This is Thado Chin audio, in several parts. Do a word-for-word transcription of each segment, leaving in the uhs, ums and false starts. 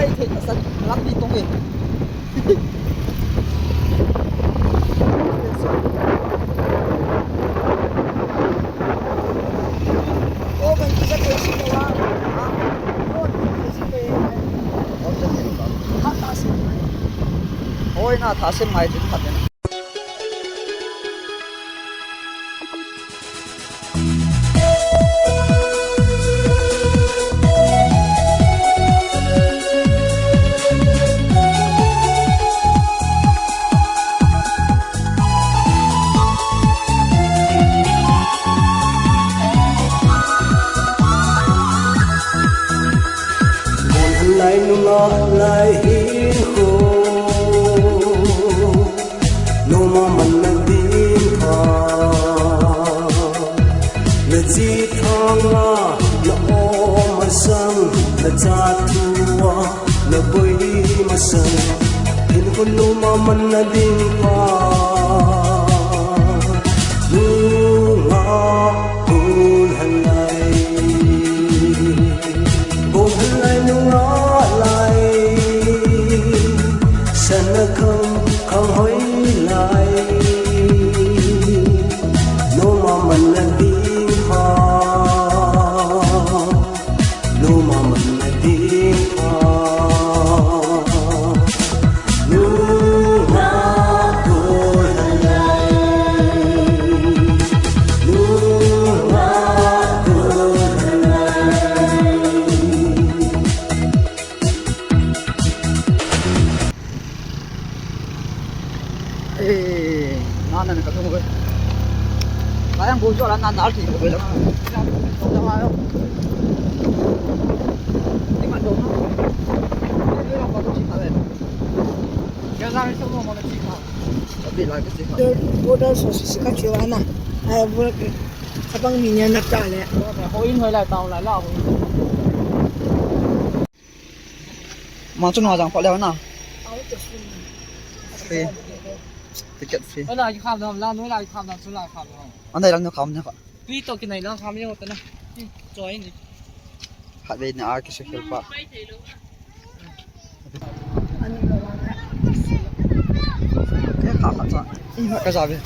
Thei thei ka san lampi tong e. O, kan kisa thei si ko wa. Ha? O, kan kisa thei si ko e. Oi, na tha sem mai tin phat e. Mun lai nunga lai hin ko. Noma manna ding pha. Na chi thanga na om masang, na cha thua na boi masang. Hin ko noma manna ding pha. Nunga bul halai. Bul halai nunga lai. Sana khang khang hoi lai. Noma manna ding pha. Noma manna ding pha. Nunga bul halai. Nunga bul halai. Eh, na na ka thong ko. Kaya ko jo la na na ki ko la. Ni ma do na. Ni la ko chi ka le. Ya za so mo mo chi ka. Abi la ki chi ka. Border so si ka chi wa na. Ai, border. Abang ni nya na ta le. Hoi in hoi lai tao lai la hoi. Ma chu nua jang pha leu na. Free. Ticket free. Oi, lai kham dam, la noi lai kham dam, chu lai kham dam. An dai lang nu kham ne kha. Tui to kinai lang kham yo ta na. Choi ni. Khat ve ni a ki se khel pa. Ke kha kha cha. I ma ka ja ve.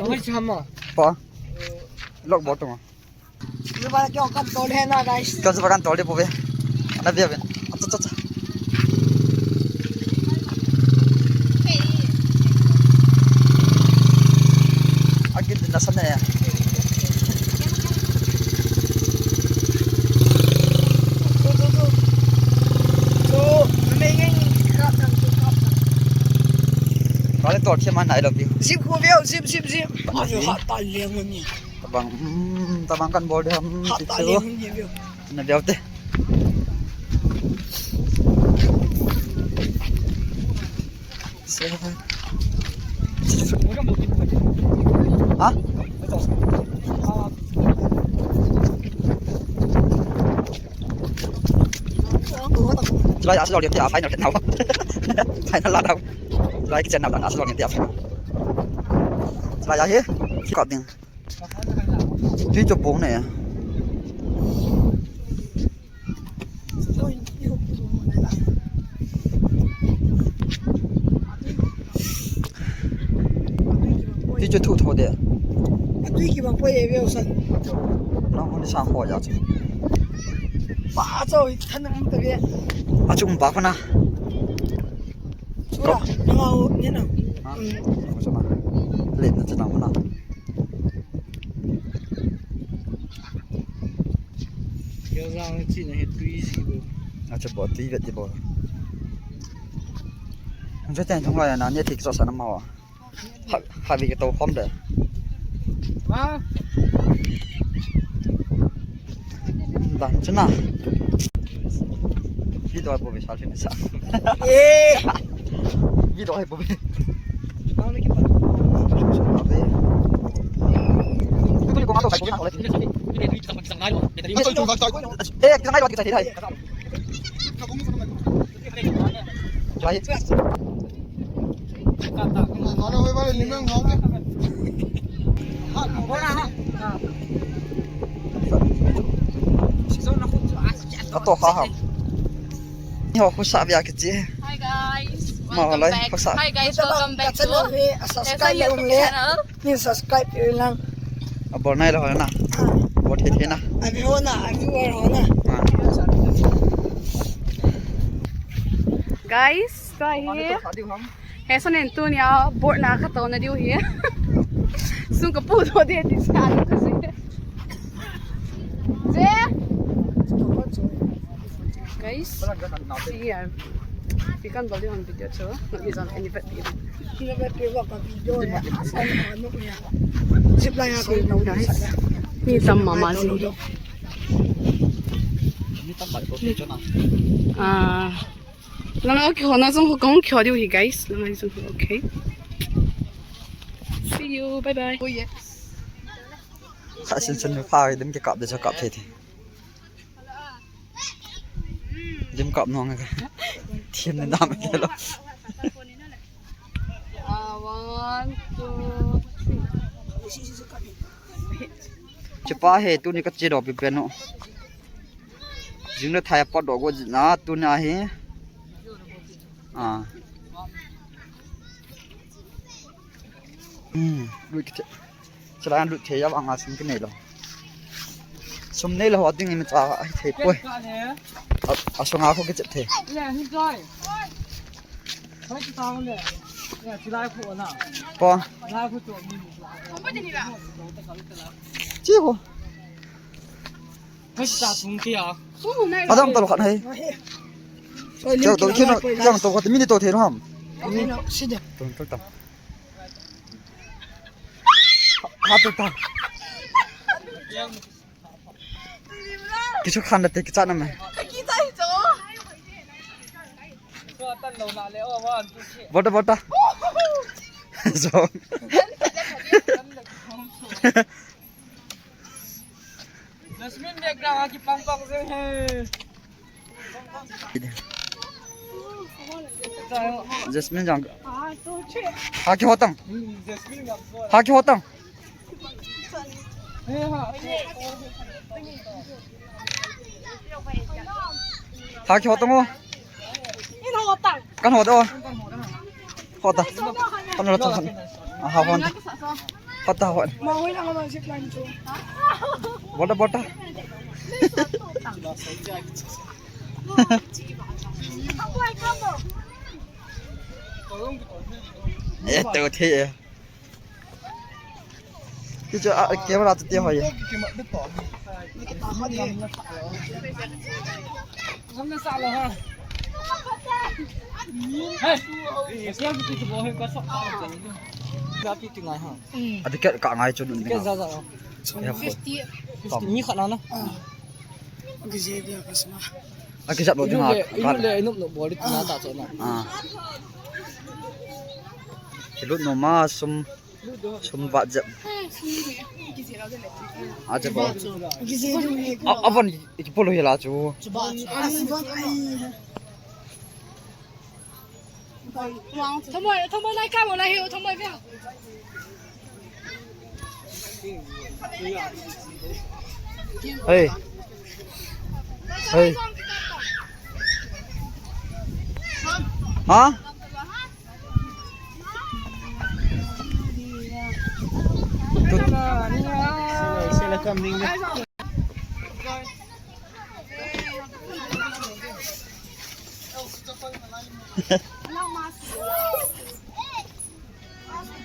Oi, chama. Pa. Lok bo to. Kan tol de pove. Ana bia ben. Acha, acha, acha. Agin din na sana ya. Kale tol thia man nai lo pi. Zip ko veo, zip, zip, zip. Ayo, ha ta leng ni. Tabang, hmm, tabang kan bol de ham. Ha, ti ta chu. Leng ni veo. Na veo te. Ha? Chulai a solo liam te a final te nau. Final la nau. Chulai kichen nau la na solo liam te a final. Chulai a hi. Kap ding. Tui chu pung ne. Tui chu thu tho de. Tui ki bang poi e veo san. Na hon sa kho ya chu. Pa cho than am ta ve. A chu um pa kho na. Chula, nangau, nina. Ha? Mm. Chula. Let na chana mana. Yo jang chi na he tui ji bo. Acha bo tui vet ji bo. Ang sa ten thong la na ne thik so sa na ma wa. Ha, ha vi ke to khom de. Ha? Dan chu na. Video hai bobe sal fin sa. Eh. Video hai bobe. Eh, kisang ngai lo kita thei thai. Jai. Kato kha ham. Ni ho khusa bia kichi. Hi guys. Ma ho lai, welcome back. Khusa. Hi guys, welcome back to S M U YouTube channel. Ni subscribe lang. Abol nai lo na. Abol the the na. Abi ho na, abi ho na. Ah. Guys, guys. He, sanin tunia boat na katouna diu hi. Sung kapu doh ding ti sa ka si. Je. Guys, see here. Ikan bol ding video chu. Not this one, any video. Zip line a ko. See, guys. Ni tam mama ji. Ah. Lang okay ho na jong ho kong kyo diu hi guys. Lang jong ho okay. See you. Bye bye. Oh yes. Kha sin sin pha dem ke kap de cha kap the the. Dem kap nong ke. Thiam ne dam ke lo. Ah, one, two, three. Chipa he tuni ka che doh pi pen no. Jing le thai pot doh go jin na tuni a hi. Ah. Hmm, lut the. Chalai lut the ya vang a sum kinei lo. Sum nei lo ho ding in cha a thei poi. A, a sunga kho kichep the. Po. Chi ko. Adang talo khat hai. Chao to kino, chao to khat mini to thei lo ham. To to to. Ha to ta. Kichu khan da te kicha na me. Bota bota. So. Jasmine background ha kipang pang jeng he. Jasmine jang. Ha kihotang. Ha kihotang. Ha kihotang o. Kan hot o. Hot a. Hot a, hot a. Aha, hot a. Hot a, hot. Bota, bota. Eh, teu the. Kichu a camera tu ti hoi. Adi ka ngai chu dun. Fifty. Fifty mi khat na na. Akijap lo dinga. Ilu le, ilu le, inup nup bol di tina ta chona. Ah. Ilut no ma sum, sum bat jep. Ah, jep. Ah, avon ikipolo hila chu. Thomoi, thomoi lai ka mo lai hiu, thomoi bia. Hey. Hey. Ha?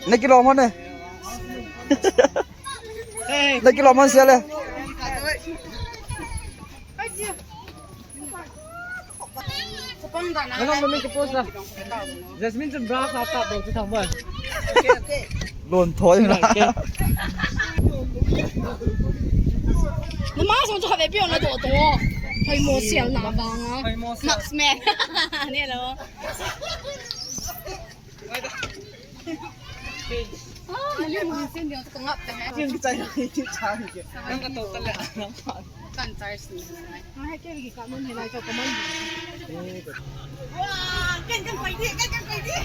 Na kilom hon e. Na kilom hon sia le. Nang mami ke post la. Jasmine chun bra kha ta dong chu thang ba. Lon thoi na. Numa song chu kha ve pion la do to. Hoi mo sial na ba nga. Hoi mo sial. Max me. Ni lo. Ah, mali mo sin dia ka ngap ta na. Sin ki chai ki chai ki. Nang ka to ta le. Kan chai sin. Ngai ke ki ka mo ni lai ka man. Wah, kan kan pai di, kan kan pai di.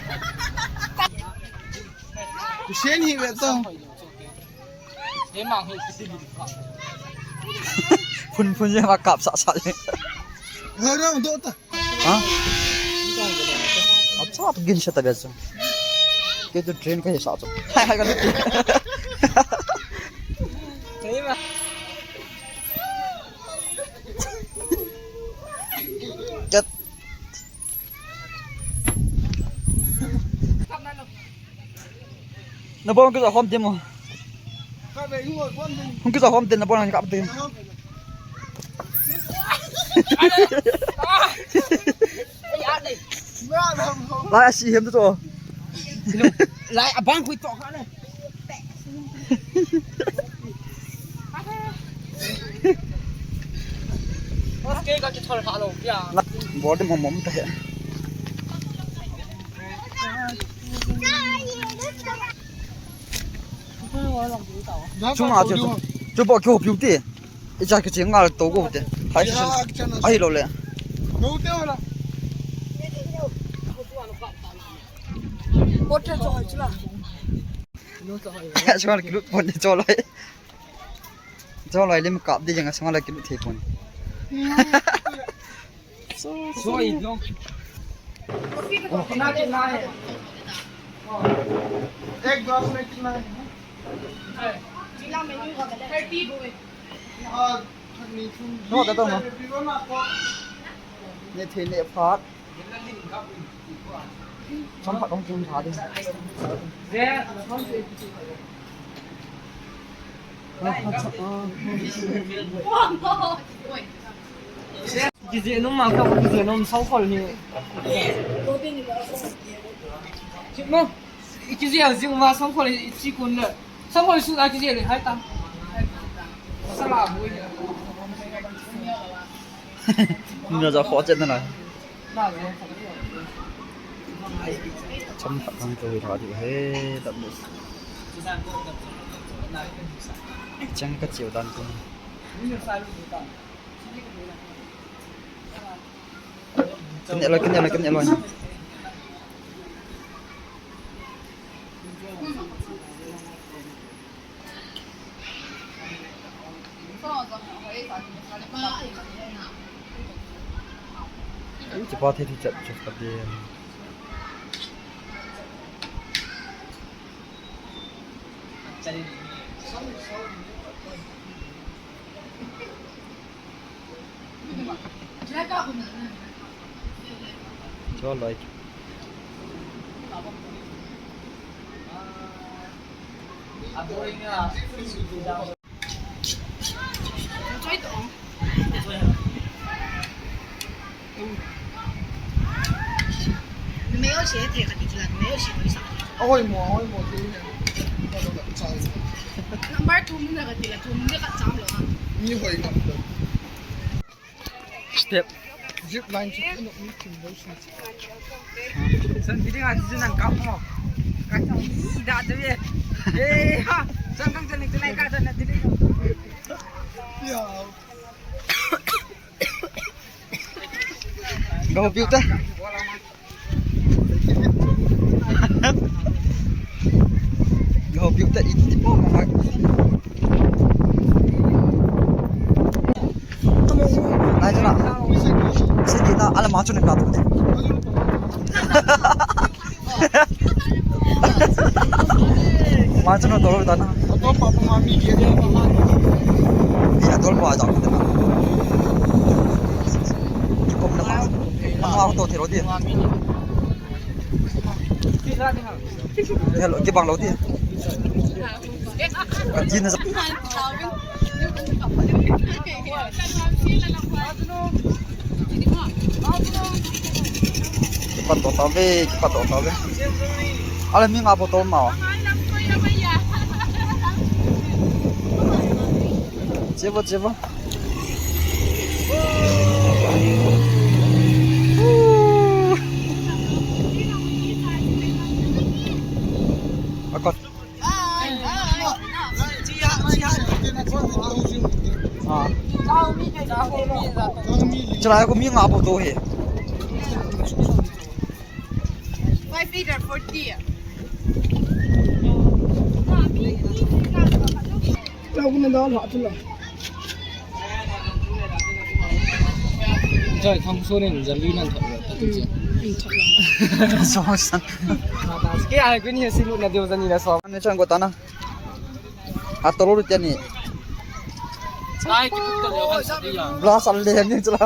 Kusen hi ve to. Phun phun je ma kap sa sa je. Harang do ta. Ha? Acha, gin sa tabi acha. Kei tu train ka hisa chu. Hai, hai, ka tu. Kat. Na bol kisa hom temo. Hung kisa hom ten na bol kap ten. Lai asi hem tu. Lai abang kui tok ha le. Bol de mom mom ta he. Chunga chu, chu bo kyo piu ti. Icha kichi ngal to go te. Hai si. Ahi lo le. Portrait cho hai chula. Chunga kilut pon ni cho lai. Cho lai lim kap di jang chunga lai kilut thei pon. So, so. एक ग्लास में कितना है? Thirty. No, that don't know. Ne the ne phat. Cham phat hung tum tha ding. Kije nom ma ka kije nom sau khol ni. Kimo. Ikije jing ma sau khol ichi kun le. Sau khol su a kije le hai ta. Sala bu. Ni ja kho chen na. Cham khat hang to hi tha di he, tap ni. Chang ka chiu dan kum. Kan elo, kan elo, kan elo. Ui, chapa thei thei chat chat ka de. Cho loi. Number two mun na ka tila, two mun na ka cham lo ha. Mi hoi ngam lo. Step. Zip line chu ano mi thim lo sin. San biding a chu nang kap mo. Ka cham ni da de. Eh ha. San kang chan ni lai ka chan na de. Ya. Go piu ta. Go piu ta, iti po mo. Nai tu na. Siti na, ala ma chu ni ka tu. Ma chu na to ta na. To pa pa ma mi ke. Ya to pa ja. Ki pom na ma. Ma to thero di. Hello, kibang lo di. Ka jin na. Kipat to tave, kipat to tave. Ale mi nga botol ma. Chebo, chebo. Akot. Ah. Chulai ko mi nga botol he. Five liter forty. Lau kuna dal ha tu la. Choi, thong so nen, jali nan thot lo, ta tu che. Hmm, thot lo. So san. Mata, ke ai, kuni si lu na deu jani na so. Ne chan ko ta na. A tolo lu te ni. Ai, ki put ta lo, kan sa dia. Bla sal le ni chula.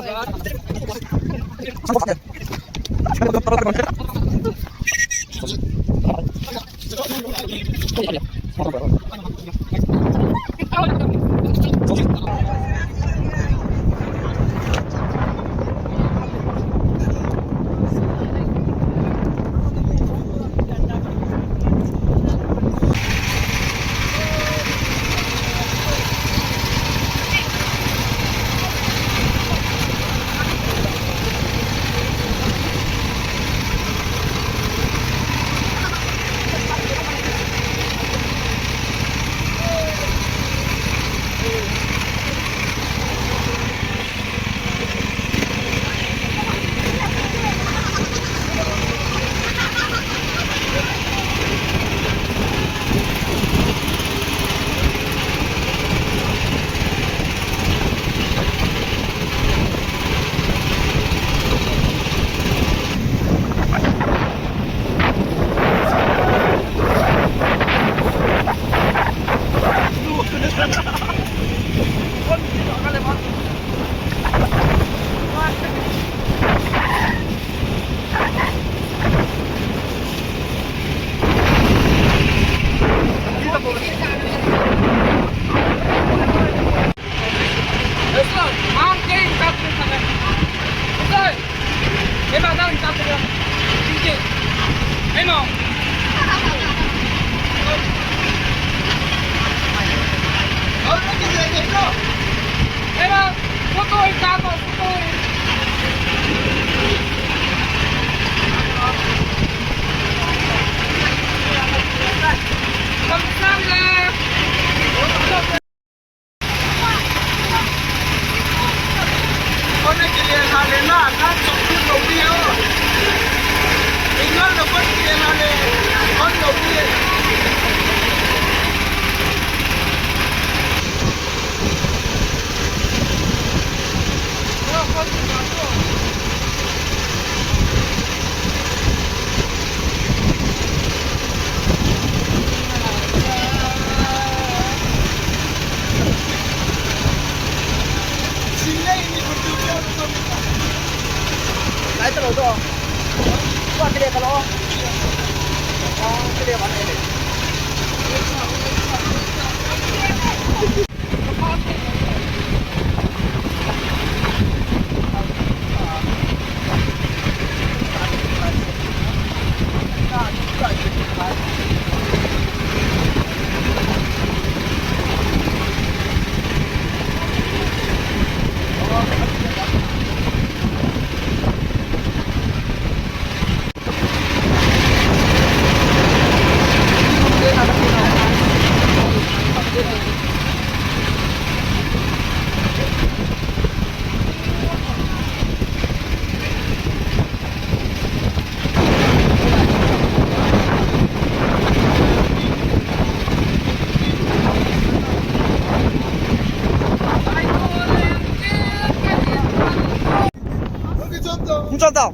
Hung chon tao.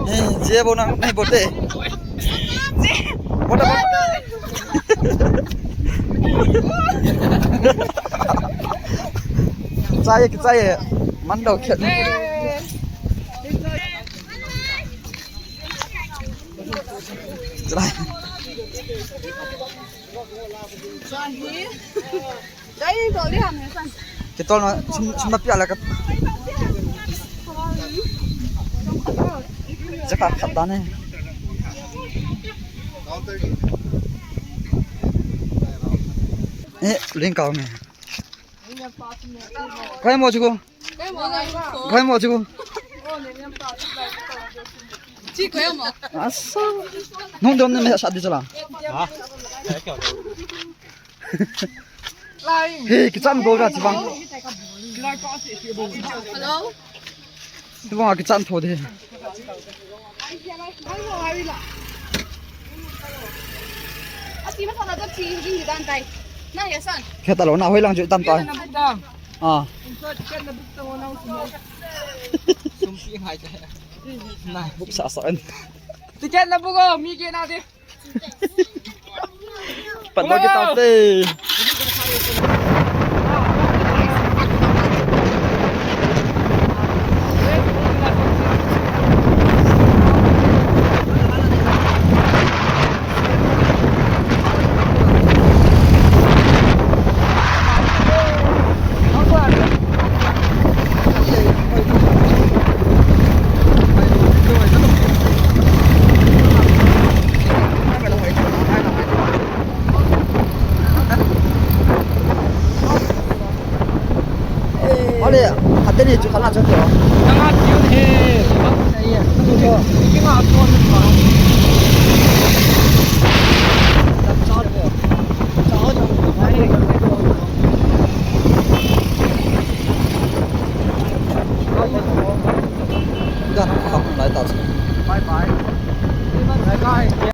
Eh, je bo nang, nai bo te. Bo ta bo. Chai, chai. Man dau khet. Chai. Kitol na, sum, sum na pia la ka. Jaka khat ta ne. Eh, ling kau ne. Koi mo chuko. Koi mo chuko. Asa. Nung dom ne me sa di chala. Ha? Hey, kicham go ga chibang. Hello. Tibang a kichan tho de. Khetalo na hoi lang jui tam ta. Ah. Buk sa sa en. Ticket na buk o, mi ke na de. Pat do kita te. Ole, ateni chu kala chu to. Nanga tune he. Nanga tune he. Bye bye. Bye bye.